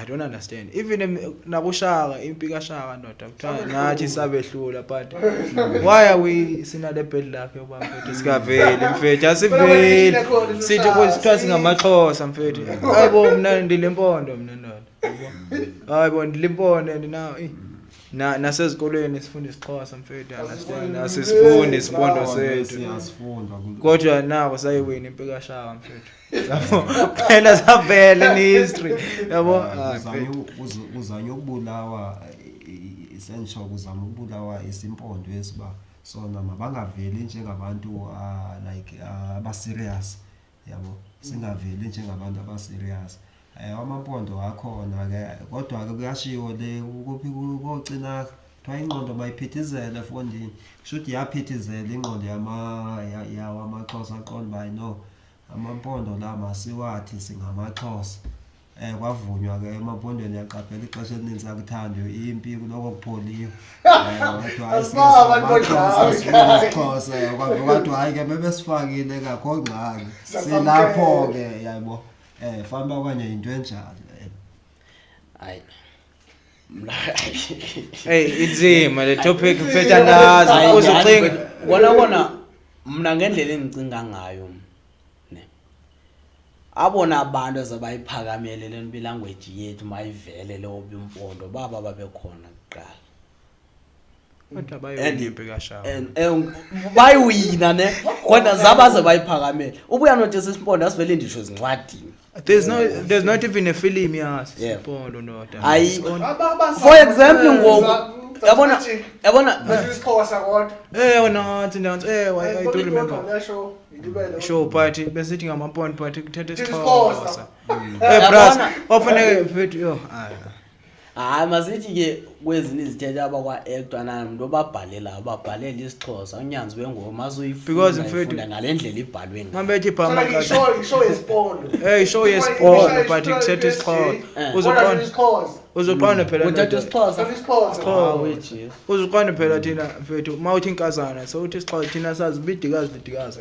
I don't understand. Even nakuShaka, impi kaShaka ndoda kuthiwa nathi sabehlula, but why are we sinale bad luck yokuba mfethu singaveli, mfethu asiveli, sithi kuthiwa singamaXhosa, mfethu? Hayibo, mna ndilempondo mna ndoda, yabo, hayibo, ndilimpondo and now na nasezikolweni sifunda isiXhosa, mfethu, understand, asisifundi isipondo sethu. Siyasifunda. Kodwa nako sayiwina impi kaShaka, mfethu, yabo, phela savela in history, yabo. Ah, mfethu. Uzanywe ukubulawa. Sentsho kuzama ukubulawa isimpondo esiba sona mabangaveli njengabantu like aba-serious yabo, singaveli njengabantu aba-serious. Amampondo akhona ke, kodwa ke kuyashiwo le kuphi kocina kuthiwa ingqondo mayiphithizele efondini, kusho ukuthi yaphithizela ingqondo yawo amaXhosa, aqonda uba no amampondo la masiwathi singamaXhosa. Kwavunywa ke emampondweni, yaqaphela ixesha elininzi akuthandwe impi kuloko kupholiwe. Kodwa hayi singamaXhosa isiXhosa, kwave kwathiwa hayi ke bebesifakile kakho ngxaki silapho ke yabo. Fanuba okanye yinto enjalo. Hayi mna. Hey, inzima le topic mfethu, andazi uzocinga. Kona kona mna ngendlela endicinga ngayo ne, abona abantu ezabayiphakamele le nto ilanguage yethu mayivele leyo bimpondo baba babekhona kuqala. Kodwa bayoyimpi kaShaka. And bayiwina ne, kodwa zabaze bayiphakamele. Ubuya notice isimpondo asivele ndisho ezincwadini. There's not even a film yaso Simpondo ndoda. Ayi. For example ngoku yabona yabona isiXhosa kodwa. Nansi nansi I do remember. Sure, but besithi ngamampondo but kuthetha isiXhosa. isiXhosa. Bras, wafuneka mfethu yo. Hayi, masithi ke kwezinye izithethe abakwa-actwa namntu obabhalela ababhalela isiXhosa unyanzi wengoma Because mfethu- azuyifunda ngale ndlela ibhalwe ngayo. Mabethi pha Ishow yesipondo. Ishow yesipondo but kuthetha isiXhosa. Uzoqonda isiXhosa. uzoqonda phela Uthatha ndoda. isiXhosa. IsiXhosa. Hawu, Jesu. Uzoqonda phela thina mfethu mawuthi inkazana so uthi isiXhosa thina sazi bidikazi lidikazi.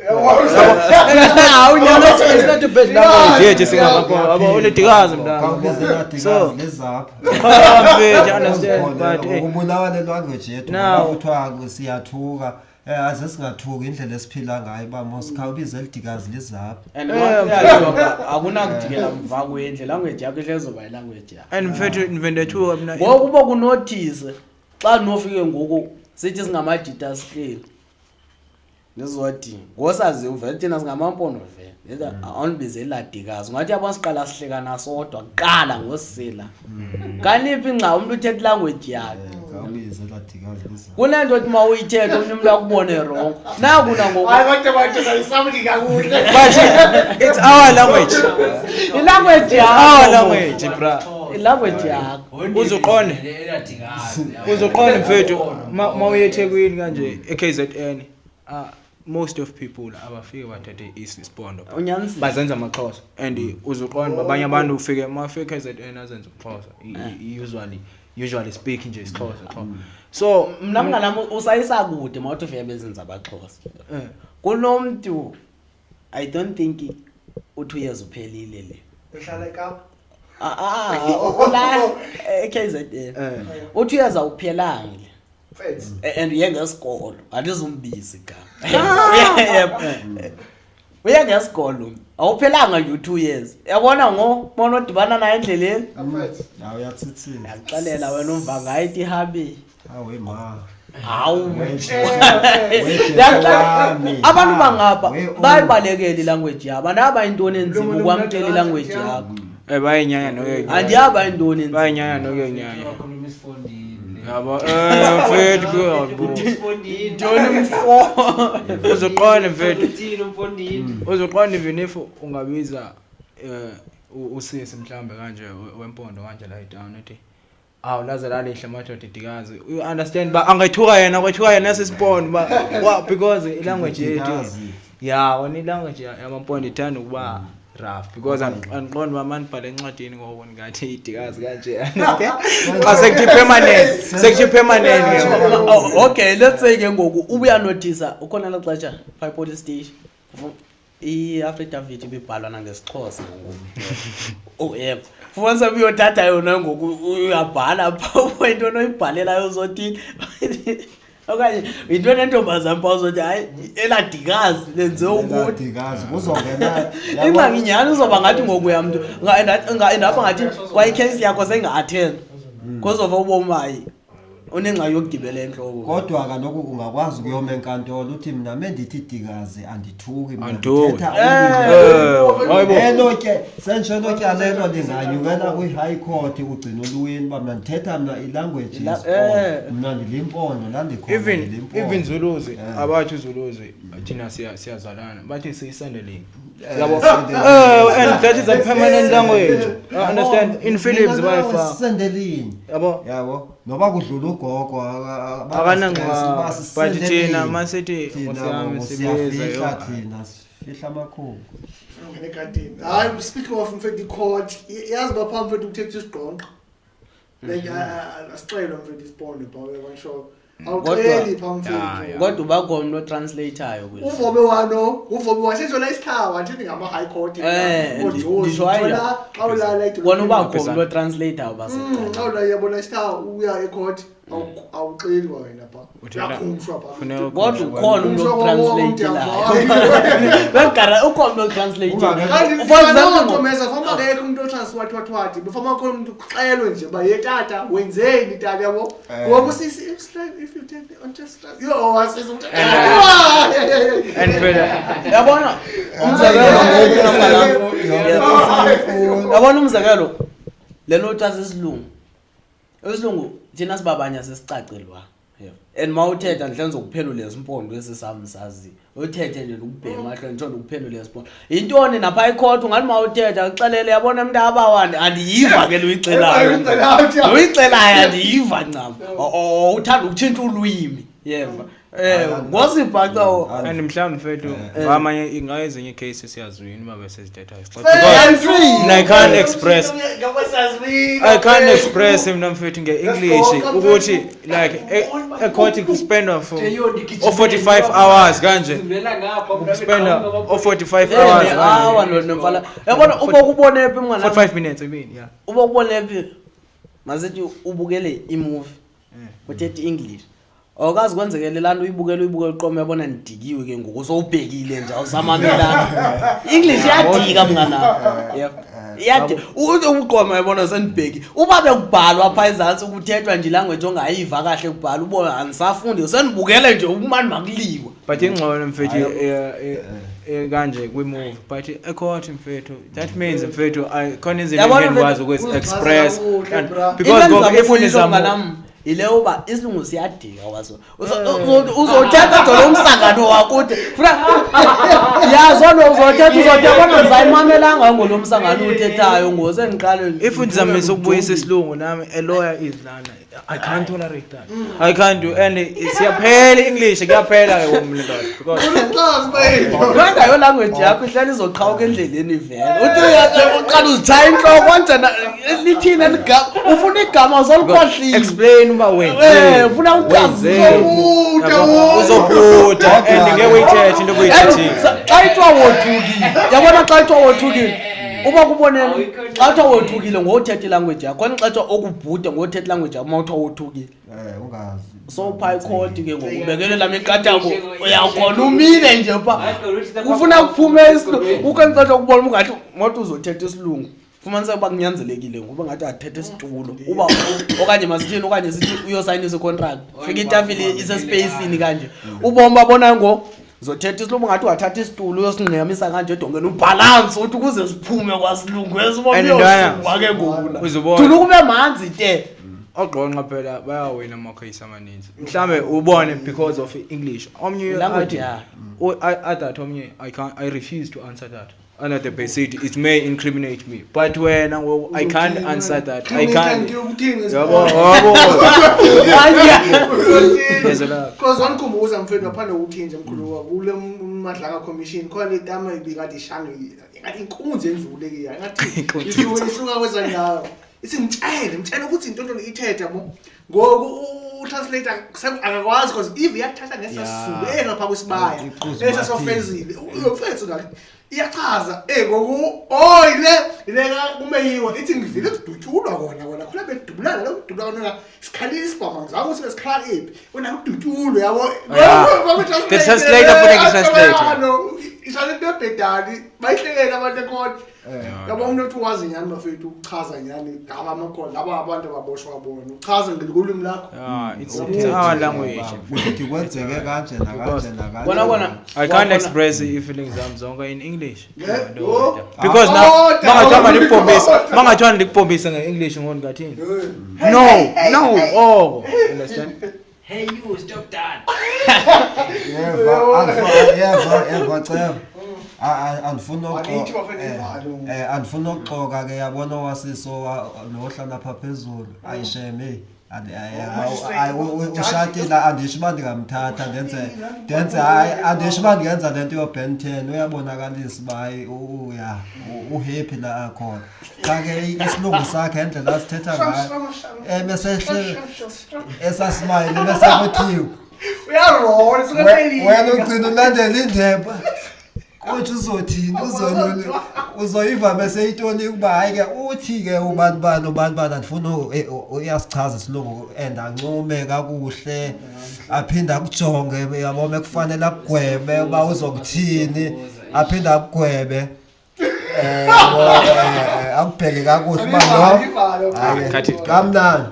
Hawu, nyana. It's not a bad language yethu singamampondo. Yabo ulidikazi mntana. Khawubize So- ladikazi lezapha. Cha mfethu, understand but Ukubulawa le language yethu Now- ngoba kuthiwa siyathuka, aze singathuki indlela esiphila ngayo uba mos khawubize elidikazi lizapha. And uyajoka, akunakujikela mva kwendle, language yakho ihlezoba ilanguage yakho. And mfethu ngivendethuka mina. Ngoku uba kunothise xa ndinofike ngoku sithi singamajita sihleli ndizothi ngosaziwe vele thina singamampondo vele. Ndithi, awundibizeli ladikazi ungathi yabona siqala sihlekana sodwa kuqala ngosila kaniphi nca umntu uthetha ilanguage yakhe. Khawubize ladikazi lizapha. Kunento othi uma uyithetha omnye umntu akubone rongo nakuna ngoku. Hayi kodwa madoda isamndi kakuhle. But it's our language. Ilanguage It's our yakho. language, bra. Ilanguage yakho. Uzuqonde. Uzoqonda mfethu ma uye eThekwini kanje eKZN, most of people abafike bathathe isipondo Unyanisile. bazenza amaXhosa and uzoqonda abanye abantu ufike mafike KZN azenza umXhosa. Usually speak nje isiXhosa qho, so Mna mnganam usayisa kude mawuthi ufike bezenza abaXhosa. Kunomntu I don't think u-2 years uphelile le. Uhlala eKapa. Ah, ah, ula e-KZN. U-2 years awuphelanga le. Mfethu. And uye ngesikolo, andizumbiza igama. Uye ngesikolo, awuphelanga nje u-2 years, yabona ngo bona odibana naye endleleni. Mfethu. Hawu, uyathithina. Ndiyakuxelela wena umva ngayo ithi ihabi. Hawe ma. Hawu. Wejesu wami. Abantu bangapha We own. bayibalekela ilanguage yabo, andaba yintoni enzima ukwamkela ilanguage yakho. Bayinyanya nokuyenyanya. Andiyaba yintoni enzima. Bayinyanya nokuyenyanya yabo, mfethu kuyabo. Ntoni mfo? Uzoqonda mfethu, uzoqonda even if ungabiza usisi mhlambe kanje wempondo kanje la down uthi awu laze lalihle madoda idikazi, you understand ba angathuka yena kwethuka yena sisipondo ba because ilanguage yethu Idikazi. Ya wona ilanguage yamampondo ithanda ukuba rough because andiqondi uba mandibhale encwadini ngoku ndingathi idikazi kanje, understand, xa sekuthi permanent, sekuthi permanent ke ngoku. Oh, okay, let's say ke ngoku ubuyanothisa ukhona la xesha phaa police station i-affidavit ibibhalwa nangesiXhosa ngoku. Oh yebo, fumanisa uyothatha yona ngoku uyabhala phaa into onoyibhalelayo uzothini okanye yinto nentombazana phaa uzothi hayi eladikazi lenze ukuthi Eladikazi kuzongena. Ingxaki nyhani uzoba ngathi ngoku uyamntu endapha ngathi kwa ikheyisi yakho seyinga-attend because of ubomi hayi unengxaki yokugibela entloko. Kodwa kaloku ungakwazi ukuyoma enkantolo uthi mna mendithi dikazi andithuki, mna Andithuki. ndithetha ulwimi. Hayibo. Elo ke sentsho elo tyala elo linganyukela kwi-high court ugcina ulwini uba mna ndithetha mna ilanguage yesipondo mna ndilimpondo ndandikhona Even ndilimpondo. even Zuluzi abathi Zuluzi thina siyazalana bathi siyisendeling. Yabo. Sendeling. And that is a permanent language. I understand in Philips Mina nawe bayifaka. sisendelini Yabo. yabo noba kudlula ugogo Akanangxaki, but thina masithi, Nkosi yami, sibiza, siyafihla yo. thina sifihla amakhulu. Ungena egadini. Hayi, speaking of mfethu i-court, yazi uba phaa mfethu kuthethwa isigqonqa. Like asixelwa mfethu isipondo phaa uyabona. Awuxeli phaa mfethu. Yeah. Kodwa uba khona umntu otranslatayo kwezi. Uvobe wano, uvobe wasenzola isithawa nje ngama high court. Ndisho hayi Xa ulala edolophini. Kona uba khona umntu otranslatayo Xa ulala uyabona isithawa uya ecourt awuxeli wena phaa. Uyakhumshwa phaa. Funeka Kodwa ukhona umntu Umsho otranslate-elayo. Begara ukhona umntu otranslate-elayo. Kanti For example, ntomeza fama akekho umuntu otranswathwathwathi befama khona umuntu kuxelwe nje uba ye tata wenzeni tata yabo ngoku sisi if you take the on just yo wasisi umuntu And phela yabona umzekelo ngoku, yabona umzekelo le nto isilungu isilungu thina sibabanye sesicacelwa and ma uthetha ndihle ndizokuphendula esimpondo esi sam sazi uthethe nje ndikubhema hle nditsho ndikuphendule esimpondo yintoni napha ikhotha ungathi ma uthetha uxelele yabona mntu abawandi andiyiva ke luyixelayo luyixelayo andiyiva ncam uthanda ukutshintsha ulwimi yeva ngosibhaca and mhlawumbe mfethu ngamanye ingayezinye icases siyazwini uba besezithethayo because I can't express I can't express mna mfethu nge-English ukuthi like ecourt kuspendwa for o 45 hours kanje kuspendwa o 45 hours awa kanje nomfana yabona uba kubone phi mngana 45 minutes I mean yeah. Uba kubone phi masithi ubukele imovie uthethe English awukazi kwenzekele laa nto uyibukele uyibukele uqome yabona ndidikiwe ke ngoku sowubhekile nje awusamamelanga English iyadika mnganam iyadika uqome yabona sendibheki uba bekubhalwa phaa ezantsi kuthethwa nje ilanguage ongayiva kahle kubhala ubona andisafundi sendibukele nje ukumane makuliwa. But ingcono mfethu kanje kwi-movie but ecourt mfethu that means mfethu khona izinto Yabona engikwazi mfethu, ukuzi-express uziphatha kakuhle, bra. because ngoba if Into unizama mnganam yile uba isilungu siyadika wazo uzothetha jolo umsangano wakho ude funa yazo lo uzothetha uzothetha kodwa ndisayimamelanga ngolo msangano uthethayo ngosendiqale If ndizamisa ukubuyisa isilungu nami a lawyer is lana I can't tolerate that I can't do and siyaphela i-English kuyaphela ke kumna ndoda because Wenza yo language yakho ihlala izoqhawuka endleleni vele uthi uqala uzitshaya intloko njena lithini eligama ufuna igama uzolikhohlile explain uba wenzeni ufuna uchaze uzobhuda and ngeke uyithethe into obuyithethile. Xa ithiwa wothukile yabona xa ithiwa wothukile uba kuboneni xa kuthiwa wothukile ngowuthetha ilanguage yakho khona xa kuthiwa okubhuda ngowuthetha ilanguage yakho uma kuthiwa wothukile Ungazi so phaa ikhoti ke ngoku ubekele laa miqathango uyakhona umile nje phaa ufuna kuphume isilungu ukho xesha ukubona ungathi moto uzothetha isilungu fumaniseka uba kunyanzelekile ngoba ngathi athethe isitulo uba okanye masithini okanye sithi uyosayinisa icontract fika itafile isespacini kanje ubomi babona ngo zothetha isilungu ngathi wathatha isitulo uyosingqiyamisa kanje edongeni ubhalansi uthi ukuze siphume kwasilungu And esibona ke ngoku la Uzobona. thula kube manzi te Ogqonqa phela bayawina amakheyisi amaninzi mhlambe ubone because of English omnye Language athi yakhe. Athi omnye I can't I refuse to answer that under the basis it may incriminate me but wena ngoku I can't answer that I can't yabo yabo Ngeze lapho. Because wandikhumbuza mfethu ngaphandle kokuthi nje mkhulu wakho kule Madlanga Commission khona le tama ibikade ishanga ingathi inkunzi endlule ke ingathi isuka kwezandawo ithi ngitshele mtshele ukuthi into nto ithethe yabo ngoku utranslator akakwazi because if iyathatha ngesasizulu engapha kwesibaya Iquzu esasofezile uyofethu ngathi iyachaza ngoku oh ile kumeyiwa ithi ngivile kudutyulwa kona kona khona bedubulana lo kudubula kona sikhalile isibhamu ngizama ukuthi besikhala ephi wena kudutyulwe yabo Yeah. The translator funeka i-translate. Isale into ebhedani bayihlekele abantu ekhona. Yabo umuntu othi wazi nyani bafethu ukuchaza nyani ngaba amakhona laba abantu ababoshwa bona uchaze ngolimi lakho. Yeah, it's our language. Ukuthi kwenzeke kanje nakanje nakanje. Kona kona I can't express i-feelings zami zonke in English. Yeah, No, yo. Because now Order, mangathiwa order. mandikubombisa, mangathiwa ndikubombisa nge-English ngoni ngathini? No, no, oh, understand? Hey you stop that. Yeva, yeva, yeva ceba. Andifuna Angithi bafethu ivalo. Andifuna ukuxoka ke yabona wasiso nohlala lapha phezulu. Ayisheme. Ushatile andisho uba ndingamthatha ndenze hayi andisho uba ndingenza le nto yo-Ben 10 uyabonakalisa uba hayi uya uhappy la akhona qha ke isilungu sakhe endlela asithetha ngayo emesehle esasimayile bese kuthiwe Uyarola suke Wena ugcina ulandela indeba kuthi uzothini uzolule uzoyiva bese itoli ukuba hayi ke uthi ke ubani bani ubani bani andifuna uyasichaza isilungu and ancume kakuhle aphinde akujonge yabo mekufanele akugwebe uba uzokuthini aphinde akugwebe yabo, akubheke kakuhle uba lo Ivalo. Hayi, Cut it. kamnandi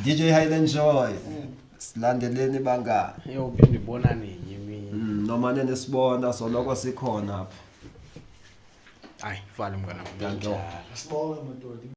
DJ Highland Joy silandeleni bangani. Yophinde ibona nenye imini. Noma nenisibona soloko sikhona apha. Hayi, vale mngani wami. Danko. Sibonge madoda.